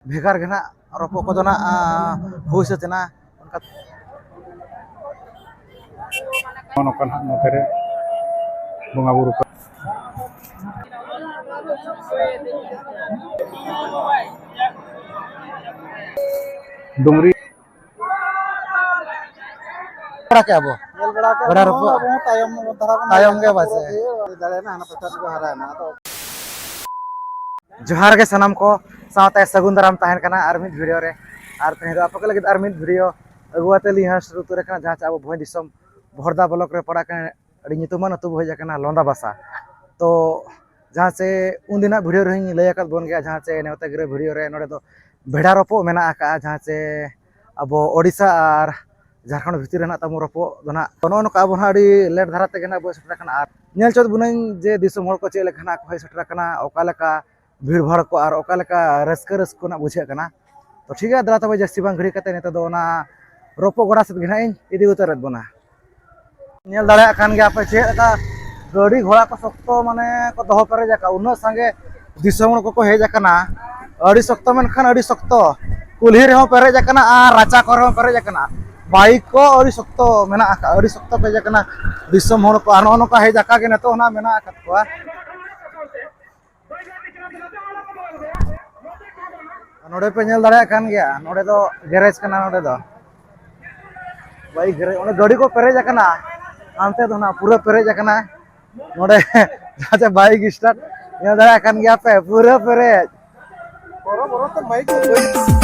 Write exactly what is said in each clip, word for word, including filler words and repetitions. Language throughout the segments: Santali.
ᱵᱷᱮᱜᱟᱨ ᱜᱮ ᱱᱟᱜ ᱨᱚᱯᱚᱜ ᱠᱚᱫᱚ ᱱᱟᱜ, ᱟ, ᱦᱩᱭ ᱥᱟᱹᱛ ᱮᱱᱟ᱾ ᱚᱱᱠᱟ ᱱᱚᱜᱼᱚ ᱱᱚᱝᱠᱟ ᱱᱟᱜ ᱱᱚᱛᱮ ᱨᱮ ᱵᱚᱸᱜᱟ ᱵᱩᱨᱩ ᱠᱚ᱾ ᱰᱩᱝᱨᱤ ᱵᱟᱲᱟ ᱠᱮᱜᱼᱟ ᱵᱚ᱾ ᱧᱮᱞ ᱵᱟᱲᱟ ᱠᱮᱜᱼᱟ ᱵᱚ, ᱵᱟᱲᱟ ᱨᱚᱯᱚᱜ᱾ ᱟᱵᱚ ᱦᱚᱸ ᱛᱟᱭᱚᱢ ᱧᱚᱜ ᱵᱚᱱ ᱫᱷᱟᱨᱟ ᱠᱟᱱᱟ᱾ ᱛᱟᱭᱚᱢ ᱜᱮ ᱯᱟᱪᱮ᱾ ᱦᱩᱭᱩᱜᱼᱟ, ᱦᱩᱭ ᱫᱟᱲᱮᱭᱟᱜᱼᱟ, ᱦᱟᱱᱟ ᱯᱚᱪᱟᱥ ᱠᱚ ᱦᱟᱨᱟᱭᱮᱱᱟ᱾ ᱟᱫᱚ ᱡᱚᱦᱟᱨ ᱜᱮ ᱥᱟᱱᱟᱢ ᱠᱚ, ᱥᱟᱶᱛᱮ ᱥᱟᱹᱜᱩᱱ ᱫᱟᱨᱟᱢ ᱛᱟᱦᱮᱱ ᱠᱟᱱᱟ ᱟᱨ ᱢᱤᱫ ᱵᱷᱤᱰᱤᱭᱳ ᱨᱮ᱾ ᱟᱨ ᱛᱮᱦᱮᱧ ᱫᱚ ᱟᱯᱮ ᱠᱚ ᱞᱟᱹᱜᱤᱫ ᱟᱨ ᱢᱤᱫ ᱵᱷᱤᱰᱤᱭᱳ ᱟᱹᱜᱩ ᱠᱟᱛᱮ ᱞᱤᱧ ᱦᱟᱸᱥ ᱩᱛᱟᱹᱨ ᱟᱠᱟᱱᱟ, ᱡᱟᱦᱟᱸ ᱪᱮ ᱟᱵᱚ ᱵᱷᱚᱸᱡᱽ ᱫᱤᱥᱚᱢ ᱵᱚᱦᱚᱲᱫᱟ ᱵᱞᱚᱠ ᱨᱮ ᱯᱟᱲᱟᱜ ᱠᱟᱱᱟ, ᱟᱹᱰᱤ ᱧᱩᱛᱩᱢᱟᱱ ᱟᱹᱛᱩ ᱵᱚ ᱦᱮᱡ ᱟᱠᱟᱱᱟ, ᱞᱚᱸᱫᱟ ᱵᱟᱥᱟ᱾ ᱛᱚ ᱡᱟᱦᱟᱸ ᱪᱮ ᱩᱱᱫᱤᱱᱟᱜ ᱵᱷᱤᱰᱤᱭᱳ ᱨᱮᱦᱚᱸᱧ ᱞᱟᱹᱭ ᱟᱠᱟᱫ ᱵᱚᱱ ᱜᱮᱭᱟ, ᱡᱟᱦᱟᱸ ᱪᱮ ᱱᱮᱣᱛᱟ ᱜᱤᱨᱟᱹ ᱵᱷᱤᱰᱤᱭᱳ ᱨᱮ ᱱᱚᱰᱮ ᱫᱚ ᱵᱷᱮᱰᱟ ᱨᱚᱯᱚᱜ ᱢᱮᱱᱟᱜ ᱟᱠᱟᱫᱼᱟ, ᱡᱟᱦᱟᱸ ᱪᱮ ᱟᱵᱚ ᱳᱰᱤᱥᱟ ᱟᱨ ᱡᱷᱟᱲᱠᱷᱚᱸᱰ ᱵᱷᱤᱛᱤᱨ ᱨᱮ ᱱᱟᱜ ᱛᱟᱵᱚᱱ ᱨᱚᱯᱚᱜ ᱫᱚ ᱱᱟᱜ᱾ ᱛᱚ ᱱᱚᱜᱼᱚ ᱱᱚᱝᱠᱟ ᱟᱵᱚ ᱱᱟᱜ ᱟᱹᱰᱤ ᱞᱮᱴ ᱫᱷᱟᱨᱟ ᱛᱮᱜᱮ ᱱᱟᱜ ᱵᱚ ᱥᱮᱴᱮᱨ ᱟᱠᱟᱱᱟ᱾ ᱟᱨ ᱧᱮᱞ ᱪᱚ ᱵᱚᱱᱟᱹᱧ ᱡᱮ ᱫᱤᱥᱚᱢ ᱦᱚᱲ ᱠᱚ ᱪᱮᱫ ᱞᱮᱠᱟ ᱱᱟᱜ ᱠᱚ ᱦᱮᱡ ᱥᱮᱴᱮᱨ ᱟᱠᱟᱱᱟ, ᱚᱠᱟ ᱞᱮᱠᱟ ᱵᱷᱤᱲ ᱵᱷᱟᱲ ᱠᱚ ᱟᱨ ᱚᱠᱟ ᱞᱮᱠᱟ ᱨᱟᱹᱥᱠᱟᱹ ᱨᱟᱹᱥᱠᱟᱹ ᱱᱟᱜ ᱵᱩᱡᱷᱟᱹᱜ ᱠᱟᱱᱟ᱾ ᱛᱚ ᱴᱷᱤᱠ ᱜᱮᱭᱟ, ᱫᱮᱞᱟ ᱛᱚᱵᱮ ᱡᱟᱹᱥᱛᱤ ᱵᱟᱝ ᱜᱷᱟᱹᱲᱤ ᱠᱟᱛᱮ ᱱᱤᱛᱚᱜ ᱫᱚ ᱚᱱᱟ ᱨᱚᱯᱚᱜ ᱜᱚᱰᱟ ᱥᱮᱫ ᱜᱮ ᱱᱟᱜ ᱤᱧ ᱤᱫᱤ ᱩᱛᱟᱹᱨᱮᱫ ᱵᱚᱱᱟ᱾ ᱧᱮᱞ ᱫᱟᱲᱮᱭᱟᱜ ᱠᱟᱱ ᱜᱮᱭᱟ ᱯᱮ ᱪᱮᱫ ᱞᱮᱠᱟ ᱜᱟᱹᱰᱤ ᱜᱷᱚᱲᱟ ᱠᱚ ᱥᱚᱠᱛᱚ ᱢᱟᱱᱮ ᱠᱚ ᱫᱚᱦᱚ ᱯᱮᱨᱮᱡ ᱟᱠᱟᱫ, ᱩᱱᱟᱹᱜ ᱥᱟᱸᱜᱮ ᱫᱤᱥᱚᱢ ᱦᱚᱲ ᱠᱚᱠᱚ ᱦᱮᱡ ᱟᱠᱟᱱᱟ᱾ ᱟᱹᱰᱤ ᱥᱚᱠᱛᱚ ᱢᱮᱱᱠᱷᱟᱱ ᱟᱹᱰᱤ ᱥᱚᱠᱛᱚ, ᱠᱩᱞᱦᱤ ᱨᱮᱦᱚᱸ ᱯᱮᱨᱮᱡ ᱟᱠᱟᱱᱟ ᱟᱨ ᱨᱟᱪᱟ ᱠᱚᱨᱮ ᱦᱚᱸ ᱯᱮᱨᱮᱡ ᱟᱠᱟᱱᱟ᱾ ᱵᱟᱭᱤᱠ ᱠᱚ ᱟᱹᱰᱤ ᱥᱚᱠᱛᱚ ᱢᱮᱱᱟᱜ ᱟᱠᱟᱫ, ᱟᱹᱰᱤ ᱥᱚᱠᱛᱚ ᱯᱮᱨᱮᱡ ᱟᱠᱟᱱᱟ ᱫᱤᱥᱚᱢ ᱦᱚᱲ ᱠᱚ᱾ ᱟᱨ ᱱᱚᱜᱼᱚ ᱱᱚᱝᱠᱟ ᱦᱮᱡ ᱟᱠᱟ ᱜᱮ ᱱᱤᱛᱚᱜ ᱦᱚᱸ ᱱᱟᱜ ᱢᱮᱱᱟᱜ ᱟᱠᱟᱫ ᱠᱚᱣᱟ᱾ ᱱᱚᱰᱮ ᱯᱮ ᱧᱮᱞ ᱫᱟᱲᱮᱭᱟᱜ ᱠᱟᱱ ᱜᱮᱭᱟ, ᱱᱚᱰᱮ ᱫᱚ ᱜᱮᱨᱮᱡᱽ ᱠᱟᱱᱟ᱾ ᱱᱚᱰᱮ ᱫᱚ ᱵᱟᱭᱤᱠ ᱜᱮᱨᱮᱡᱽ, ᱚᱸᱰᱮ ᱜᱟᱹᱰᱤ ᱠᱚ ᱯᱮᱨᱮᱡ ᱟᱠᱟᱱᱟ, ᱦᱟᱱᱛᱮ ᱫᱚ ᱱᱟᱜ ᱯᱩᱨᱟᱹ ᱯᱮᱨᱮᱡ ᱟᱠᱟᱱᱟ᱾ ᱱᱚᱰᱮ ᱡᱟᱦᱟᱸ ᱪᱮ ᱵᱟᱭᱤᱠ ᱥᱴᱟᱨᱴ, ᱧᱮᱞ ᱫᱟᱲᱮᱭᱟᱜ ᱠᱟᱱ ᱜᱮᱭᱟ ᱯᱮ, ᱯᱩᱨᱟᱹ ᱯᱮᱨᱮᱡ᱾ ᱵᱚᱨᱚ ᱵᱚᱨᱚ ᱛᱮ ᱢᱟᱭᱤᱠ ᱠᱚ ᱵᱟᱹᱭ-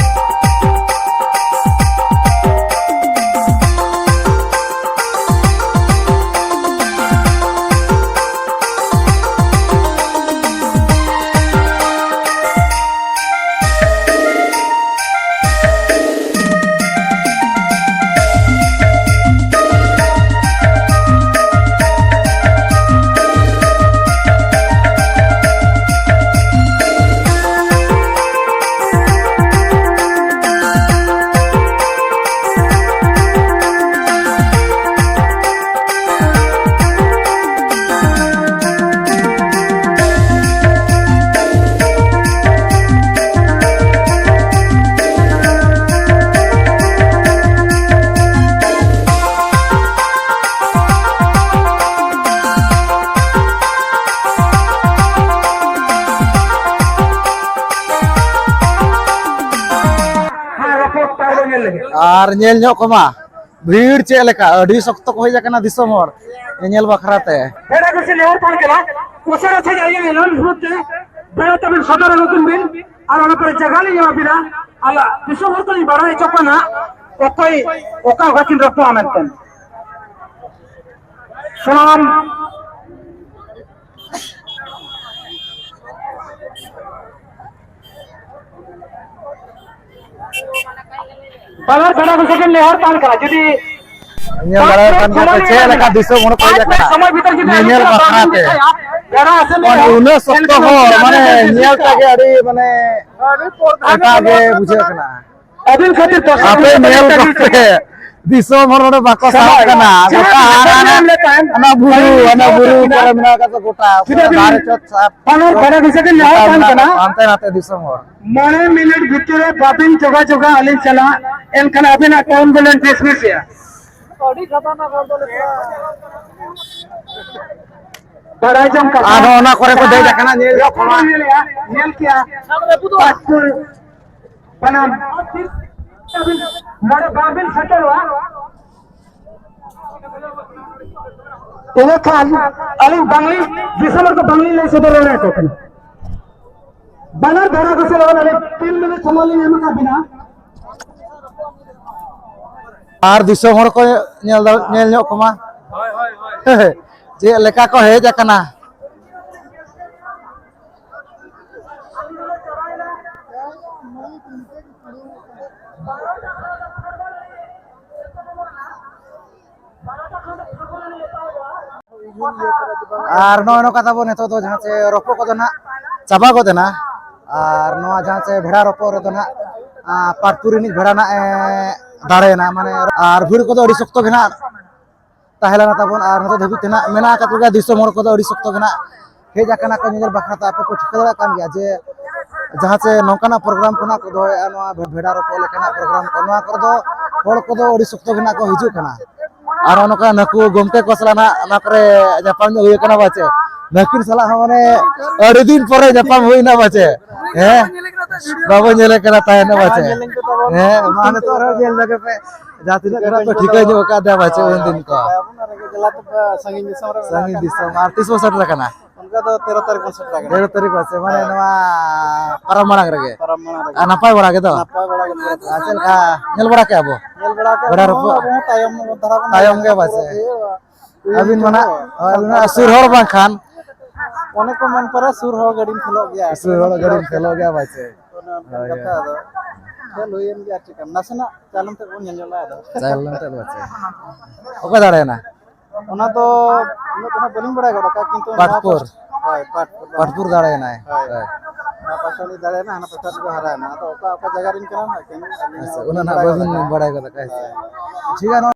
ᱟᱨ ᱧᱮᱞ ᱧᱚᱜ ᱠᱚᱢᱟ, ᱵᱷᱤᱲ ᱪᱮᱫ ᱞᱮᱠᱟ, ᱟᱹᱰᱤ ᱥᱚᱠᱛᱚ ᱠᱚ ᱦᱮᱡ ᱟᱠᱟᱱᱟ ᱫᱤᱥᱚᱢ ᱦᱚᱲ ᱧᱮᱧᱮᱞ ᱵᱟᱠᱷᱨᱟ ᱛᱮ᱾ ᱵᱮᱲᱟ ᱠᱚ ᱥᱮ ᱱᱮᱦᱚᱨ ᱛᱟᱦᱮᱸ ᱠᱟᱱᱟ, ᱩᱥᱟᱹᱨᱟ ᱥᱟᱺᱦᱤᱡ ᱟᱭᱟᱜ ᱮᱞᱟᱱ ᱵᱷᱳᱴ ᱛᱮ ᱵᱮᱲᱟ ᱛᱟᱵᱮᱱ ᱥᱚᱫᱚᱨ ᱟᱹᱜᱩ ᱠᱤᱱ ᱵᱤᱱ, ᱟᱨ ᱚᱱᱟ ᱯᱚᱨᱮ ᱡᱟᱭᱜᱟ ᱞᱤᱧ ᱮᱢᱟ ᱵᱤᱱᱟ᱾ ᱟᱨ ᱫᱤᱥᱚᱢ ᱦᱚᱲ ᱠᱚᱞᱤᱧ ᱵᱟᱲᱟᱭ ᱦᱚᱪᱚ ᱠᱚᱣᱟ ᱱᱟᱦᱟᱜ, ᱚᱠᱚᱭ ᱚᱠᱟ ᱚᱠᱟ ᱠᱤᱱ ᱨᱚᱯᱚᱲᱟ ᱢᱮᱱᱛᱮ᱾ ᱥᱟᱱᱟᱢ ᱵᱟᱱᱟᱨ ᱵᱮᱲᱟ ᱠᱚ ᱥᱮᱫ ᱱᱮᱦᱚᱨ ᱛᱟᱦᱮᱱ ᱠᱟᱱᱟ, ᱡᱩᱫᱤ ᱧᱮᱞ ᱫᱟᱲᱮᱭᱟᱜ ᱠᱟᱱ ᱜᱮᱭᱟ ᱯᱮ ᱪᱮᱫ ᱞᱮᱠᱟ ᱫᱤᱥᱚᱢ ᱦᱚᱲ ᱠᱚ ᱦᱮᱡ ᱟᱠᱟᱱᱟ ᱥᱚᱢᱚᱭ ᱵᱷᱤᱛᱟᱹᱨ ᱡᱩᱫᱤ ᱧᱮᱧᱮᱞ ᱵᱟᱠᱷᱨᱟ ᱛᱮ᱾ ᱵᱮᱲᱟ ᱟᱥᱮᱱ ᱱᱚᱜᱼᱚᱭ ᱩᱱᱟᱹᱜ ᱥᱚᱠᱛᱚ ᱦᱚᱲ, ᱢᱟᱱᱮ ᱧᱮᱞ ᱛᱮᱜᱮ ᱟᱹᱰᱤ, ᱢᱟᱱᱮ ᱮᱴᱟᱜ ᱜᱮ ᱵᱩᱡᱷᱟᱹᱜ ᱠᱟᱱᱟ᱾ ᱟᱹᱵᱤᱱ ᱠᱷᱟᱹᱛᱤᱨ ᱫᱚᱥ ᱟᱯᱮ ᱧᱮᱞ ᱠᱚᱯᱮ, ᱫᱤᱥᱚᱢ ᱦᱚᱲ ᱱᱚᱰᱮ ᱵᱟᱠᱚ ᱥᱟᱦᱚᱵ ᱠᱟᱱᱟ᱾ ᱜᱚᱴᱟ ᱦᱟᱱᱟ, ᱦᱟᱱᱟ, ᱦᱟᱱᱟ ᱵᱩᱨᱩ, ᱦᱟᱱᱟ ᱵᱩᱨᱩ ᱠᱚᱨᱮ ᱢᱮᱱᱟᱜ ᱟᱠᱟᱫ ᱠᱚ ᱜᱚᱴᱟ, ᱫᱟᱨᱮ ᱪᱚᱴ ᱥᱟᱵ ᱵᱟᱱᱟᱨ ᱜᱚᱴᱟ ᱵᱟᱱᱟᱨ ᱫᱤᱥᱚᱢ ᱨᱮ ᱱᱮᱦᱚᱨ ᱛᱟᱦᱮᱱ ᱠᱟᱱᱟ᱾ ᱦᱟᱱᱛᱮ ᱱᱟᱛᱮ ᱫᱤᱥᱚᱢ ᱦᱚᱲ᱾ ᱢᱚᱬᱮ ᱢᱤᱱᱤᱴ ᱵᱷᱤᱛᱤᱨ ᱨᱮ ᱵᱟᱵᱤᱱ ᱡᱳᱜᱟᱡᱳᱜᱟ ᱟᱹᱞᱤᱧ ᱥᱟᱞᱟᱜ, ᱮᱱᱠᱷᱟᱱ ᱟᱹᱵᱤᱱᱟᱜ ᱴᱟᱭᱤᱢ ᱫᱚᱞᱤᱧ ᱰᱤᱥᱢᱤᱥᱮᱜᱼᱟ᱾ ᱵᱟᱲᱟᱭ ᱡᱚᱝ ᱠᱟᱛᱷᱟ᱾ ᱟᱨ ᱚᱱᱟ ᱠᱚᱨᱮ ᱠᱚ ᱫᱮᱡ ᱟᱠᱟᱱᱟ, ᱧᱮᱞ ᱧᱚᱜ ᱠᱚᱢᱟ᱾ ᱧᱮᱞᱮᱜᱼᱟ, ᱧᱮᱞ ᱠᱮᱜᱼᱟ᱾ ᱯᱟᱸᱪ ᱯᱩᱨ ᱵᱟᱱᱟᱢ᱾ ᱱᱚᱰᱮ ᱵᱟᱵᱤᱱ ᱥᱮᱴᱮᱨᱚᱜᱼᱟ᱾ ᱤᱱᱟᱹ ᱠᱷᱟᱱ ᱟᱹᱞᱤᱧ ᱵᱟᱝᱞᱤᱧ, ᱫᱤᱥᱚᱢ ᱦᱚᱲ ᱠᱚ ᱵᱟᱝᱞᱤᱧ ᱞᱟᱹᱭ ᱥᱚᱫᱚᱨ ᱫᱟᱲᱮᱭᱟᱠᱚ ᱠᱟᱱᱟ᱾ ᱵᱟᱱᱟᱨ ᱫᱷᱟᱨᱟ ᱠᱚ ᱥᱟᱞᱟᱜ ᱟᱹᱞᱤᱧ ᱛᱤᱱ ᱢᱤᱱᱤᱴ ᱥᱚᱢᱚᱭ ᱞᱤᱧ ᱮᱢ ᱟᱠᱟᱫ ᱵᱤᱱᱟ᱾ ᱟᱨ ᱫᱤᱥᱚᱢ ᱦᱚᱲ ᱠᱚ ᱧᱮᱞ ᱫᱟ-, ᱧᱮᱞ ᱧᱚᱜ ᱠᱚᱢᱟ᱾ ᱪᱮᱫ ᱞᱮᱠᱟ ᱠᱚ ᱦᱮᱡ ᱟᱠᱟᱱᱟ᱾ ᱟᱨ ᱱᱚᱜᱼᱚᱭ ᱱᱚᱝᱠᱟ ᱛᱟᱵᱚ ᱱᱤᱛᱚᱜ ᱫᱚ ᱡᱟᱦᱟᱸ ᱪᱮ ᱨᱚᱯᱚᱜ ᱠᱚᱫᱚ ᱱᱟᱜ ᱪᱟᱵᱟ ᱜᱚᱫ ᱮᱱᱟ᱾ ᱟᱨ ᱱᱚᱣᱟ ᱡᱟᱦᱟᱸ ᱪᱮ ᱵᱷᱮᱲᱟ ᱨᱚᱯᱚᱜ ᱨᱮᱫᱚ ᱱᱟᱜ, ᱟᱨ, ᱯᱟᱴᱯᱩ ᱨᱤᱱᱤᱡ ᱵᱷᱮᱲᱟ ᱱᱟᱜ ᱮ ᱫᱟᱲᱮᱭᱮᱱᱟ, ᱢᱟᱱᱮ, ᱟᱨ ᱵᱷᱤᱲ ᱠᱚᱫᱚ ᱟᱹᱰᱤ ᱥᱚᱠᱛᱚ ᱜᱮ ᱱᱟᱜ ᱛᱟᱦᱮᱸ ᱞᱮᱱᱟ ᱛᱟᱵᱚᱱ᱾ ᱟᱨ ᱱᱤᱛᱚᱜ ᱫᱷᱟᱹᱵᱤᱡ ᱛᱮ ᱱᱟᱜ ᱢᱮᱱᱟᱜ ᱟᱠᱟᱫ ᱠᱚᱜᱮᱭᱟ ᱫᱤᱥᱚᱢ ᱦᱚᱲ ᱠᱚᱫᱚ ᱟᱹᱰᱤ ᱥᱚᱠᱛᱚ ᱜᱮ ᱱᱟᱜ ᱦᱮᱡ ᱟᱠᱟᱱᱟ ᱠᱚ ᱧᱮᱧᱮᱞ ᱵᱟᱠᱷᱨᱟ ᱛᱮ᱾ ᱟᱯᱮ ᱯᱮ ᱴᱷᱤᱠᱟᱹ ᱫᱟᱲᱮᱭᱟᱜ ᱠᱟᱱ ᱜᱮᱭᱟ ᱡᱮ ᱡᱟᱦᱟᱸ ᱪᱮ ᱱᱚᱝᱠᱟᱱᱟᱜ ᱯᱨᱳᱜᱨᱟᱢ ᱠᱚ ᱱᱟᱜ ᱠᱚ ᱫᱚᱦᱚᱭᱮᱫᱼᱟ, ᱱᱚᱣᱟ ᱵᱷᱮᱰᱟ ᱨᱚᱯᱚᱜ ᱞᱮᱠᱟᱱᱟᱜ ᱯᱨᱳᱜᱨᱟᱢ ᱠᱚ, ᱱᱚᱣᱟ ᱠᱚᱨᱮ ᱫᱚ ᱦᱚᱲ ᱠᱚᱫᱚ ᱟᱹᱰᱤ ᱥᱚᱠᱛᱚ ᱜᱮ ᱱᱟᱜ ᱠᱚ ᱦᱤᱡᱩᱜ ᱠᱟᱱᱟ᱾ ᱟᱨ ᱱᱚᱜᱼᱚ ᱱᱚᱝᱠᱟ ᱱᱩᱠᱩ ᱜᱚᱢᱠᱮ ᱠᱚ ᱥᱟᱞᱟᱜ ᱱᱟᱜ ᱚᱱᱟ ᱠᱚᱨᱮ ᱧᱟᱯᱟᱢ ᱧᱚᱜ ᱦᱩᱭ ᱠᱟᱱᱟ ᱵᱟᱪᱮ? ᱱᱩᱠᱤᱱ ᱥᱟᱞᱟᱜ ᱦᱚᱸ ᱢᱟᱱᱮ ᱟᱹᱰᱤ ᱫᱤᱱ ᱯᱚᱨᱮ ᱧᱟᱯᱟᱢ ᱦᱩᱭᱱᱟ ᱵᱟᱪᱮ? ᱦᱮᱸ? ᱵᱟᱵᱚ ᱧᱮᱞᱮ ᱠᱟᱱᱟ ᱛᱟᱦᱮᱱᱟ ᱯᱟᱪᱮ᱾ ᱧᱮᱞ ᱞᱮᱱ ᱠᱚ ᱛᱟᱵᱚᱱ᱾ ᱦᱮᱸ, ᱢᱟ ᱱᱤᱛᱚᱜ ᱨᱮᱦᱚᱸ ᱧᱮᱞ ᱞᱮᱜᱮ ᱯᱮ᱾ ᱡᱟᱦᱟᱸ ᱛᱤᱱᱟᱹᱜ ᱠᱷᱚᱱᱟᱜ ᱯᱮ ᱴᱷᱤᱠᱟᱹ ᱧᱚᱜ ᱟᱠᱟᱫ ᱫᱮᱭᱟ ᱯᱟᱪᱮ ᱩᱱ ᱫᱤᱱ ᱠᱚ᱾ ᱟᱵᱚ ᱱᱚᱣᱟ ᱨᱮᱸᱜᱮᱡ ᱡᱟᱞᱟ ᱛᱮ ᱥᱟᱺᱜᱤᱧ ᱫᱤᱥᱚᱢ ᱨᱮ ᱢᱮᱱᱟᱜ ᱥᱟᱺᱜᱤᱧ ᱟᱠᱟᱫ ᱫᱤᱥᱚᱢ᱾ ᱟᱨ ᱛᱤᱥ ᱵᱚ ᱥᱮᱴᱮᱨ ᱟᱠᱟᱱᱟ? ᱚᱱᱠᱟ ᱫᱚ ᱛᱮᱨᱚ ᱛᱟᱹᱨᱤᱠᱷ ᱵᱚᱱ ᱥᱮᱴᱮᱨ ᱟᱠᱟᱱᱟ᱾ ᱛᱮᱨᱚ ᱛᱟᱹᱨᱤᱠᱷ ᱯᱟᱥᱮ, ᱢᱟᱱᱮ ᱦᱮᱸ᱾ ᱱᱚᱣᱟ ᱯᱟᱨᱟᱢ ᱢᱟᱲᱟᱝ ᱨᱮᱜᱮ᱾ ᱯᱟᱨᱟᱢ ᱢᱟᱲᱟᱝ ᱨᱮᱜᱮ᱾ ᱟᱨ ᱱᱟᱯᱟᱭ ᱵᱟᱲᱟ ᱜᱮᱫᱚ? ᱱᱟᱯᱟᱭ ᱵᱟᱲᱟ ᱜᱮ᱾ ᱟᱨ ᱪᱮᱫ ᱞᱮᱠᱟ ᱧᱮᱞ ᱵᱟᱲᱟ ᱠᱮᱜᱼᱟ ᱵᱚ? ᱧᱮᱞ ᱵᱟᱲᱟ ᱠᱮᱜᱼᱟ ᱵᱮᱲᱟ ᱵᱚᱱ, ᱨᱚᱯᱚᱜ᱾ ᱟᱵᱚ ᱦᱚᱸ ᱛᱟᱭᱚᱢ ᱫᱷᱟᱨᱟ ᱵᱚᱱ ᱛᱟᱭᱚᱢ ᱧᱮᱞ ᱜᱮ ᱠᱟᱜ ᱯᱟᱪᱮ᱾ ᱠᱚᱣᱟ᱾ ᱟᱹᱵᱤᱱ ᱢᱟ ᱱᱟᱜ, ᱟᱹᱵᱤᱱ ᱢᱟ ᱥᱩᱨ ᱦᱚᱲ ᱵᱟᱝᱠᱷᱟᱱ᱾ ᱚᱱᱮ ᱠᱚ ᱢᱮᱱ ᱯᱟᱨᱟ ᱥᱩᱨ ᱦᱚᱲ ᱜᱟᱹᱰᱤᱢ ᱯᱷᱮᱞᱚᱜ ᱜᱮᱭᱟ᱾ ᱥᱩᱨ ᱦᱚᱲ ᱜᱟᱹᱰᱤᱢ ᱯᱷᱮᱞᱚᱜ ᱜᱮᱭᱟ ᱯᱟᱪᱮ᱾ ᱚᱱᱮ ᱚᱱᱠᱟᱱ ᱦᱳᱭ, ᱠᱟᱛᱷᱟ ᱦᱳᱭ᱾ ᱟᱫᱚ᱾ ᱠᱷᱮᱞ ᱦᱩᱭᱮᱱ ᱜᱮᱭᱟ, ᱟᱨ ᱪᱮᱠᱟ? ᱱᱟᱥᱮᱱᱟᱜ ᱪᱟᱭᱞᱚᱢ ᱛᱮ ᱵᱚᱱ ᱧᱮᱞ ᱧᱚᱜ ᱞᱮᱜᱼᱟ ᱟᱫᱚ᱾ ᱪᱟᱭᱞᱚᱢ ᱛᱮ ᱫᱚ ᱯᱟᱪᱮ᱾ ᱚᱠᱚᱭ ᱫᱟᱲᱮᱭᱮᱱᱟ? ᱚᱱᱟ ᱫᱚ ᱩᱱᱟᱹᱜ ᱫᱚ ᱦᱟᱸᱜ ᱵᱟᱹᱞᱤᱧ ᱵᱟᱲᱟᱭ ᱜᱚᱫ ᱟᱠᱟᱫᱼᱟ, ᱠᱤᱱᱛᱩ ᱱᱚᱣᱟ ᱯᱟᱴᱯᱩᱨ᱾ ᱯᱟᱥ-, ᱦᱳᱭ, ᱯᱟᱴᱯᱩᱨ ᱫᱚ᱾ ᱯᱟᱴᱯᱩᱨ ᱫᱟᱲᱮᱭᱮᱱᱟᱭ᱾ ᱦᱳᱭ᱾ ᱦᱳᱭ᱾ ᱱᱚᱣᱟ ᱯᱟᱥ ᱩᱱᱤ ᱫᱟᱲᱮᱭᱮᱱᱟ, ᱦᱟᱱᱟ ᱯᱟᱥ ᱩᱱᱤ ᱫᱚ ᱦᱟᱨᱟᱭᱮᱱᱟ᱾ ᱟᱫᱚ ᱚᱠᱟ, ᱚᱠᱟ ᱡᱟᱭᱜᱟ ᱨᱮᱱ ᱠᱟᱱᱟ ᱦᱟᱸᱜ ᱠᱤᱱ, ᱟᱹᱞᱤᱧ ᱟᱪᱪᱷᱟ, ᱦᱚᱸ ᱚᱱᱟ ᱵᱟᱹᱞᱤᱧ ᱱᱟᱜ ᱵᱟᱲᱟᱭ ᱵᱟᱹᱵᱤᱱ ᱜᱚᱫ ᱟᱠᱟᱫᱼᱟ᱾ ᱵᱟᱲᱟᱭ ᱜᱚᱫ ᱟᱠᱟᱫᱼᱟ, ᱦᱮᱸ ᱥᱮ? ᱦᱳᱭ᱾ ᱴᱷᱤᱠ ᱜᱮᱭᱟ, ᱱᱚᱣᱟ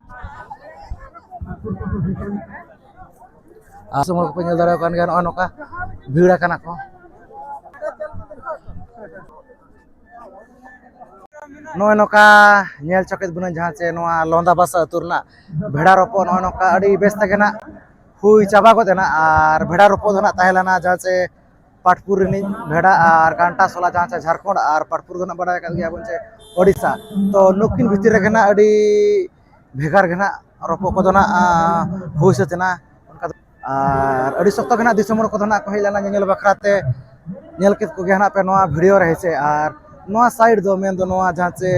ᱟᱨ ᱥᱚᱢᱚᱭ ᱠᱚᱯᱮ ᱧᱮᱞ ᱫᱟᱲᱮᱭᱟᱜ ᱠᱟᱱ ᱜᱮᱭᱟ, ᱱᱚᱜᱼᱚᱭ ᱱᱚᱝᱠᱟ ᱵᱷᱤᱲ ᱟᱠᱟᱱᱟ ᱠᱚ᱾ ᱱᱚᱜᱼᱚᱭ ᱱᱚᱝᱠᱟ ᱧᱮᱞ ᱪᱚ ᱠᱮᱫ ᱵᱚᱱᱟ ᱡᱟᱦᱟᱸ ᱪᱮ ᱱᱚᱣᱟ ᱞᱚᱸᱫᱟ ᱵᱟᱥᱟ ᱟᱹᱛᱩ ᱨᱮᱱᱟᱜ ᱵᱷᱮᱲᱟ ᱨᱚᱯᱚᱜ ᱱᱚᱜᱼᱚᱭ ᱱᱚᱝᱠᱟ ᱟᱹᱰᱤ ᱵᱮᱥ ᱛᱮᱜᱮ ᱱᱟᱜ ᱦᱩᱭ ᱪᱟᱵᱟ ᱜᱚᱫ ᱮᱱᱟ᱾ ᱟᱨ ᱵᱷᱮᱲᱟ ᱨᱚᱯᱚᱜ ᱫᱚ ᱱᱟᱜ ᱛᱟᱦᱮᱸ ᱞᱮᱱᱟ ᱡᱟᱦᱟᱸ ᱪᱮ ᱯᱟᱴᱯᱩᱨ ᱨᱤᱱᱤᱡ ᱵᱷᱮᱲᱟ ᱟᱨ ᱜᱟᱱᱴᱟ ᱥᱚᱞᱟ ᱡᱟᱦᱟᱸ ᱪᱮ ᱡᱷᱟᱲᱠᱷᱚᱸᱰ, ᱟᱨ ᱯᱟᱴᱯᱩᱨ ᱫᱚ ᱱᱟᱜ ᱵᱟᱲᱟᱭ ᱟᱠᱟᱫ ᱜᱮᱭᱟ ᱵᱚᱱ ᱪᱮ ᱳᱰᱤᱥᱟ᱾ ᱛᱚ ᱱᱩᱠᱤᱱ ᱵᱷᱤᱛᱤᱨ ᱨᱮᱜᱮ ᱱᱟᱜ ᱟᱹᱰᱤ ᱵᱷᱮᱜᱟᱨ ᱜᱮ ᱱᱟᱜ ᱨᱚᱯᱚᱜ ᱠᱚᱫᱚ ᱱᱟᱜ, ᱟᱸ, ᱦᱩᱭ ᱥᱟᱹᱛ ᱮᱱᱟ᱾ ᱚᱱᱠᱟ ᱫᱚ, ᱟᱨ ᱟᱹᱰᱤ ᱥᱚᱠᱛᱚ ᱜᱮ ᱱᱟᱜ ᱫᱤᱥᱚᱢ ᱦᱚᱲ ᱠᱚᱫᱚ ᱱᱟᱜ ᱠᱚ ᱦᱮᱡ ᱞᱮᱱᱟ ᱧᱮᱧᱮᱞ ᱵᱟᱠᱷᱨᱟ ᱛᱮ᱾ ᱧᱮᱞ ᱠᱮᱫ ᱠᱚᱜᱮᱭᱟ ᱱᱟᱜ ᱯᱮ ᱱᱚᱣᱟ ᱵᱷᱤᱰᱤᱭᱳ ᱨᱮ, ᱦᱮᱸ ᱥᱮ᱾ ᱟᱨ ᱱᱚᱣᱟ ᱥᱟᱭᱤᱰ ᱫᱚ ᱢᱮᱱᱫᱚ ᱱᱚᱣᱟ ᱡᱟᱦᱟᱸ ᱪᱮ,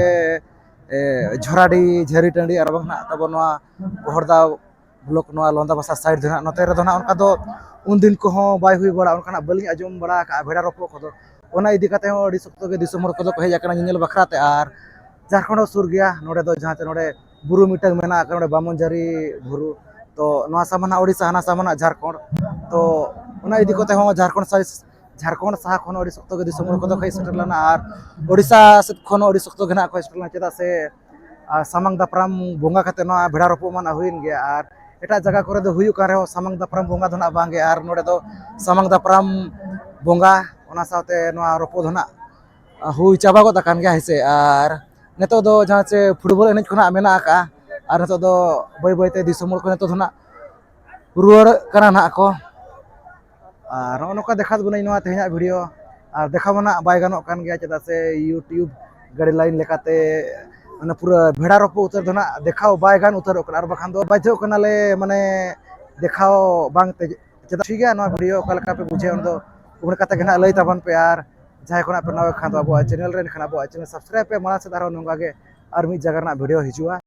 ᱮ, ᱡᱷᱚᱨᱟᱰᱤ, ᱡᱷᱟᱹᱨᱤᱴᱟᱺᱰᱤ ᱟᱨ ᱵᱟᱝ ᱱᱟᱜ ᱛᱟᱵᱚ ᱱᱚᱣᱟ ᱵᱚᱦᱚᱲᱫᱟ ᱵᱞᱚᱠ, ᱱᱚᱣᱟ ᱞᱚᱸᱫᱟ ᱵᱟᱥᱟ ᱥᱟᱭᱤᱰ ᱫᱚ ᱱᱟᱜ, ᱱᱚᱛᱮ ᱨᱮᱫᱚ ᱱᱟᱜ ᱚᱱᱠᱟ ᱫᱚ ᱩᱱᱫᱤᱱ ᱠᱚᱦᱚᱸ ᱵᱟᱭ ᱦᱩᱭ ᱵᱟᱲᱟ, ᱚᱱᱠᱟᱱᱟᱜ ᱵᱟᱹᱞᱤᱧ ᱟᱸᱡᱚᱢ ᱵᱟᱲᱟ ᱟᱠᱟᱫᱼᱟ ᱵᱷᱮᱲᱟ ᱨᱚᱯᱚᱜ ᱠᱚᱫᱚ᱾ ᱚᱱᱟ ᱤᱫᱤ ᱠᱟᱛᱮ ᱦᱚᱸ ᱟᱹᱰᱤ ᱥᱚᱠᱛᱚ ᱜᱮ ᱫᱤᱥᱚᱢ ᱦᱚᱲ ᱠᱚᱫᱚ ᱠᱚ ᱦᱮᱡ ᱟᱠᱟᱱᱟ ᱧᱮᱧᱮᱞ ᱵᱟᱠᱷᱨᱟ ᱛᱮ᱾ ᱟᱨ ᱡᱷᱟᱲᱠᱷᱚᱸᱰ ᱦᱚᱸ ᱥᱩᱨ ᱜᱮᱭᱟ ᱱᱚᱰᱮ ᱫᱚ, ᱡᱟᱦᱟᱸ ᱛᱮ ᱱᱚᱰᱮ ᱵᱩᱨᱩ ᱢᱤᱫᱴᱟᱝ ᱢᱮᱱᱟᱜ ᱟᱠᱟᱫ, ᱱᱚᱰᱮ ᱵᱟᱢᱚᱱᱡᱷᱟᱹᱨᱤ ᱵᱩᱨᱩ᱾ ᱛᱚ ᱱᱚᱣᱟ ᱥᱟᱢᱟᱱᱟ ᱳᱰᱤᱥᱟ, ᱦᱟᱱᱟ ᱥᱟᱢᱟᱱᱟ ᱡᱷᱟᱲᱠᱷᱚᱸᱰ᱾ ᱛᱚ ᱚᱱᱟ ᱤᱫᱤ ᱠᱟᱛᱮ ᱦᱚᱸ ᱡᱷᱟᱲᱠᱷᱚᱸᱰ ᱥᱟᱭᱤᱰ, ᱡᱷᱟᱲᱠᱷᱚᱸᱰ ᱥᱟᱦᱟ ᱠᱷᱚᱱ ᱦᱚᱸ ᱟᱹᱰᱤ ᱥᱚᱠᱛᱚ ᱜᱮ ᱫᱤᱥᱚᱢ ᱦᱚᱲ ᱠᱚᱫᱚ ᱠᱚ ᱦᱮᱡ ᱥᱮᱴᱮᱨ ᱞᱮᱱᱟ, ᱟᱨ ᱳᱰᱤᱥᱟ ᱥᱮᱫ ᱠᱷᱚᱱ ᱦᱚᱸ ᱟᱹᱰᱤ ᱥᱚᱠᱛᱚ ᱜᱮ ᱱᱟᱜ ᱠᱚ ᱦᱮᱡ ᱥᱮᱴᱮᱨ ᱞᱮᱱᱟ᱾ ᱪᱮᱫᱟᱜ ᱥᱮ ᱟᱨ ᱥᱟᱢᱟᱝ ᱫᱟᱯᱨᱟᱢ ᱵᱚᱸᱜᱟ ᱠᱟᱛᱮ ᱱᱚᱣᱟ ᱵᱷᱮᱲᱟ ᱨᱚᱯᱚᱜ ᱢᱟ ᱱᱟᱜ ᱦᱩᱭᱮᱱ ᱜᱮᱭᱟ᱾ ᱟᱨ ᱮᱴᱟᱜ ᱡᱟᱭᱜᱟ ᱠᱚᱨᱮ ᱫᱚ ᱦᱩᱭᱩᱜ ᱠᱟᱱ ᱨᱮᱦᱚᱸ ᱥᱟᱢᱟᱝ ᱫᱟᱯᱨᱟᱢ ᱵᱚᱸᱜᱟ ᱫᱚ ᱱᱟᱜ ᱵᱟᱝ ᱜᱮ᱾ ᱟᱨ ᱱᱚᱰᱮ ᱫᱚ ᱥᱟᱢᱟᱝ ᱫᱟᱯᱨᱟᱢ ᱵᱚᱸᱜᱟ, ᱚᱱᱟ ᱥᱟᱶᱛᱮ ᱱᱚᱣᱟ ᱨᱚᱯᱚᱜ ᱫᱚ ᱱᱟᱜ ᱦᱩᱭ ᱪᱟᱵᱟ ᱜᱚᱫ ᱟᱠᱟᱱ ᱜᱮᱭᱟ, ᱦᱮᱸ ᱥᱮ᱾ ᱟᱨ ᱱᱤᱛᱚᱜ ᱫᱚ ᱡᱟᱦᱟᱸ ᱪᱮ ᱯᱷᱩᱴᱵᱚᱞ ᱮᱱᱮᱡ ᱠᱚ ᱱᱟᱜ ᱢᱮᱱᱟᱜ ᱟᱠᱟᱫᱼᱟ, ᱟᱨ ᱱᱤᱛᱚᱜ ᱫᱚ ᱵᱟᱹᱭ ᱵᱟᱹᱭ ᱛᱮ ᱫᱤᱥᱚᱢ ᱦᱚᱲ ᱠᱚ ᱱᱤᱛᱚᱜ ᱫᱚ ᱱᱟᱜ ᱨᱩᱣᱟᱹᱲ ᱠᱟᱱᱟ ᱱᱟᱜ ᱠᱚ᱾ ᱟᱨ ᱱᱚᱜᱼᱚ ᱱᱚᱝᱠᱟ ᱫᱮᱠᱷᱟᱣ ᱵᱚᱱᱟᱹᱧ ᱱᱚᱣᱟ ᱛᱮᱦᱮᱧᱟᱜ ᱵᱷᱤᱰᱤᱭᱳ᱾ ᱟᱨ ᱫᱮᱠᱷᱟᱣ ᱢᱟ ᱱᱟᱜ ᱵᱟᱭ ᱜᱟᱱᱚᱜ ᱠᱟᱱ ᱜᱮᱭᱟ, ᱪᱮᱫᱟᱜ ᱥᱮ YouTube guideline ᱞᱮᱠᱟᱛᱮ ᱢᱟᱱᱮ ᱯᱩᱨᱟᱹ ᱵᱷᱮᱲᱟ ᱨᱚᱯᱚ ᱩᱛᱟᱹᱨ ᱫᱚ ᱱᱟᱜ ᱫᱮᱠᱷᱟᱣ ᱵᱟᱭ ᱜᱟᱱ ᱩᱛᱟᱹᱨᱚᱜ ᱠᱟᱱᱟ, ᱟᱨ ᱵᱟᱠᱷᱟᱱ ᱫᱚ ᱵᱟᱫᱽᱫᱷᱚᱜ ᱠᱟᱱᱟᱞᱮ ᱢᱟᱱᱮ ᱫᱮᱠᱷᱟᱣ ᱵᱟᱝ ᱛᱮ᱾ ᱪᱮᱫᱟᱜ, ᱴᱷᱤᱠ ᱜᱮᱭᱟ, ᱱᱚᱣᱟ video ᱚᱠᱟ ᱞᱮᱠᱟ ᱯᱮ ᱵᱩᱡᱷᱟᱹᱣᱟ ᱚᱱᱟ ᱫᱚ comment ᱠᱟᱛᱮ ᱜᱮ ᱱᱟᱜ ᱞᱟᱹᱭ ᱛᱟᱵᱚᱱ ᱯᱮ, ᱟᱨ ᱡᱟᱦᱟᱸᱭ ᱠᱷᱚᱱᱟᱜ ᱯᱮ ᱱᱟᱣᱟ ᱠᱷᱟᱱ ᱫᱚ ᱟᱵᱚᱣᱟᱜ channel ᱨᱮ, ᱮᱱᱠᱷᱟᱱ ᱟᱵᱚᱣᱟᱜ channel subscribe ᱯᱮ, ᱢᱟᱲᱟᱝ ᱥᱮᱫ ᱟᱨᱦᱚᱸ ᱱᱚᱝᱠᱟ ᱜᱮ ᱟᱨ ᱢᱤᱫ ᱡᱟᱭᱜᱟ ᱨᱮᱱᱟᱜ video ᱦᱤᱡᱩᱜᱼᱟ᱾